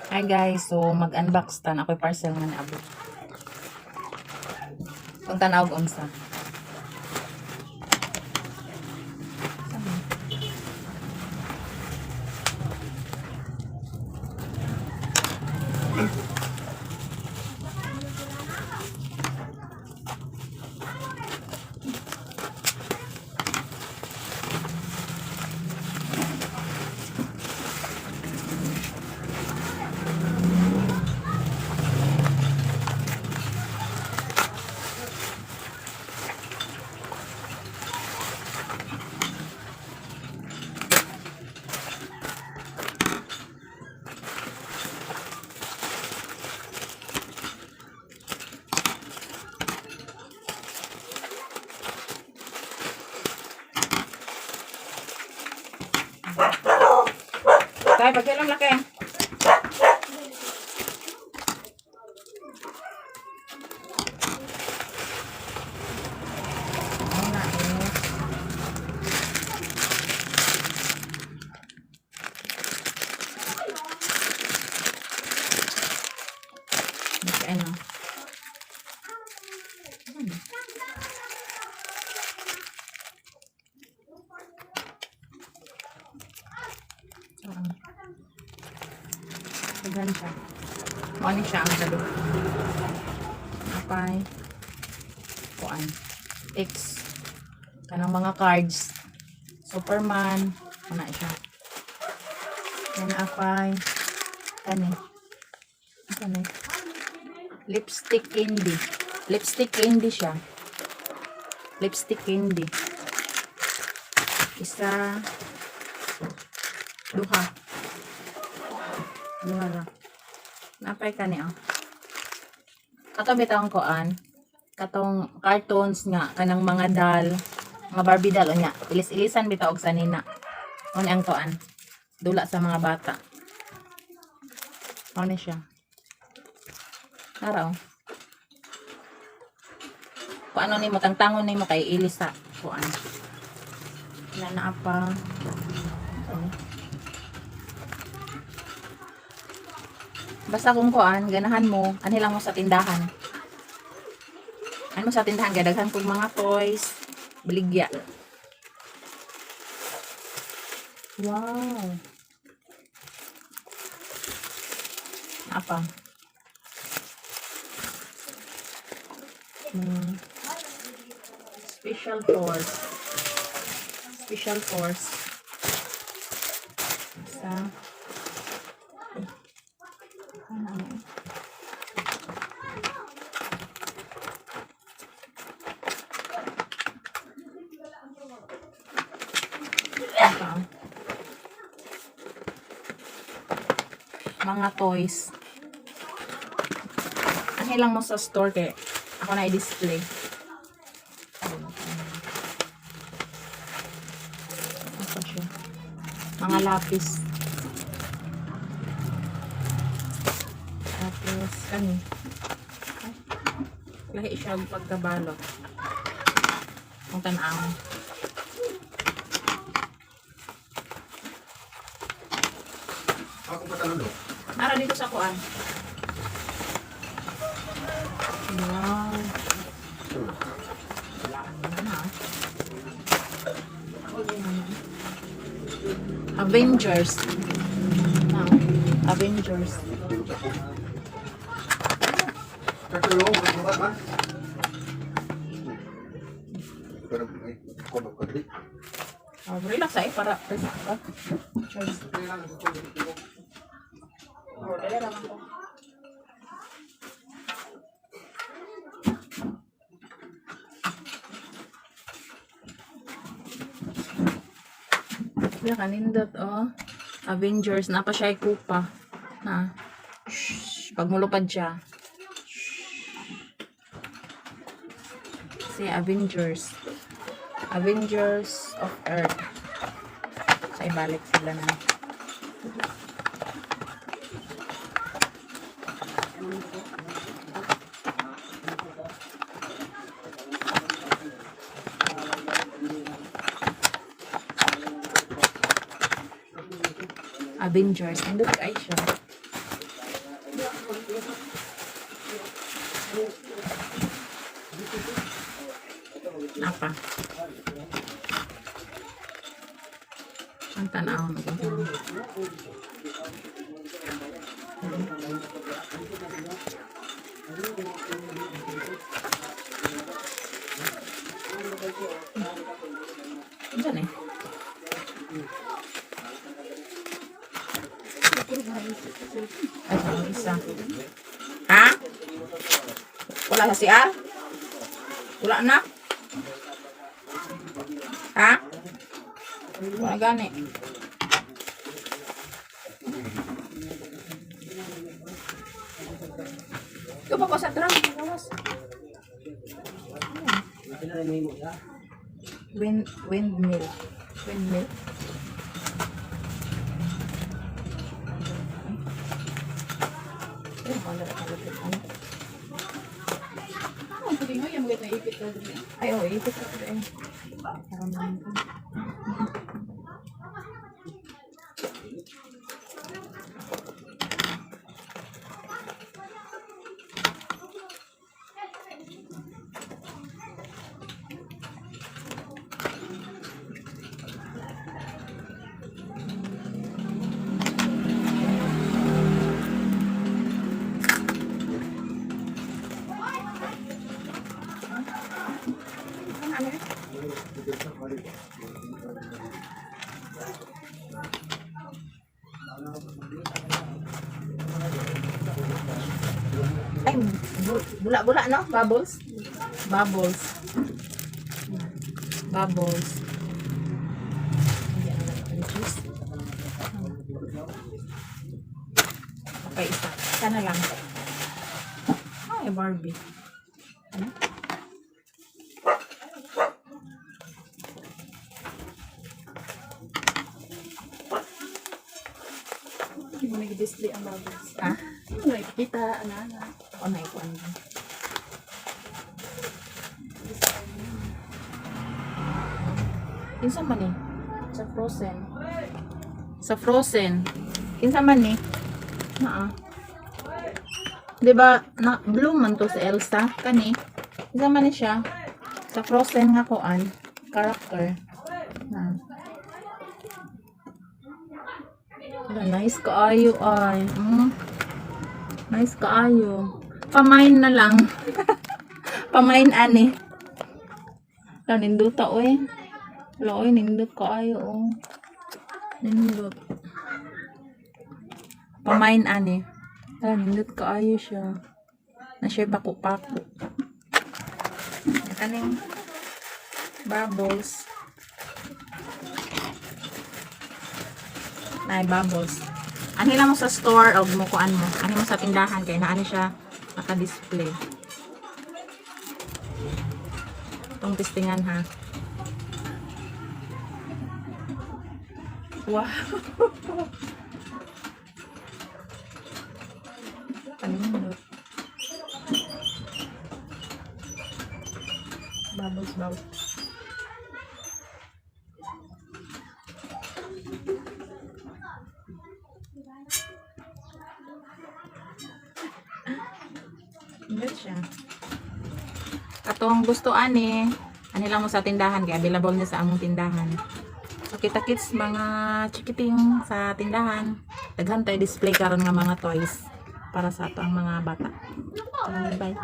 Hi guys, so mag-unbox tan ako'y parcel nga niabot. Kung tanaw og unsa. Sama. Tay, pagkilam laki. Una is May ano. Ano? Oo. Daghan siya. Mao ni siya ang gado. Apay. Kuan. X. Kanang mga cards. Superman. Ana siya. Yan apay. Kani. Kani. Lipstick candy. Lipstick candy siya. Lipstick candy. Isa. Duha. Duha ra. Napay ka ni oh. Kato bitaw ang kuan. Katong cartoons nga kanang mga dal, mga Barbie doll unya. Ilis-ilisan bitaw og sanina. Unya ang kuan. Dula sa mga bata. Ano siya? Nara oh. Kung ano nimo tangtangon nimo kay ilis sa kuan. Na naa pa. Ano? Basta kung kuan, ganahan mo, anhi lang mo sa tindahan. Ano mo sa tindahan, gadaghan kog mga toys, baligya. Wow. Apa? Special force. Special force. Sa ano ano? Ito. Mga toys. Ang lang mo sa store kay ako na i-display. Ano siya? Mga lapis. Tapos, ano? Ay, lahi siya og pagkabalot. Ang tanaw. Ako pa tanong. Nara dito sa kuan. Wow. Wala na. Avengers. Now, Avengers. Katulong, magbuhat man. Pero may kono ka dili. Oh, relax ay para relax ka. Charge. Oh, dali lang ako. Wala kanindot oh. Avengers na pa siya kupa. Na. Shh, pag mulupad siya. Shh. Si Avengers. Avengers of Earth. Sa ibalik sila na. Avengers. Nindot kay siya. Napa. Ang tanaw mo. Diyan eh. Ay, ang isa. Ha? Wala sa CR? Wala na? Ha? Wala gani. Ikaw pa ko sa drum. Gawas. Windmill. Windmill. Ay, wala na kalapit. Ano? Ano pwede mo yung mga naipit na dito. Ay, oo, ipit ko ito eh. Parang naman ko. Ano yun? Ay, bula-bula, no? Bubbles? Bubbles. Bubbles. Hindi, ano lang, ano, cheese? Okay, isa. Isa na lang. Ay, Barbie. Ano? Hindi mo nag-display ang bubbles. Ha? Hindi mo nakikita, ana-ana. O, naikuan din. Kinsa man eh? Sa Frozen. Sa Frozen. Kinsa man eh? Naa. Di ba, na, blue man to si Elsa? Kani? Kinsa man ni siya? Sa Frozen nga kuan. Character. Na. Wala, nice kaayo ay. Nice kaayo. Pamain na lang. Pamain ani. Wala, ninduta oy. Wala oy, nindot kaayo oh. Nindot. Pamain ani. Wala, nindot kaayo siya. Na siya pako-pako. Kaning bubbles. Ay, bubbles. Ani lang mo sa store o mo kuan mo. Ani mo sa tindahan kay naani siya naka-display. Itong testingan ha. Wow. Panindot. Bubbles, bubbles. Good siya. Katong gusto ani, ani lang mo sa tindahan kay available niya sa among tindahan. So kita kits mga chikiting sa tindahan. Daghan tayo display karon nga mga toys para sa ato ang mga bata. Bye.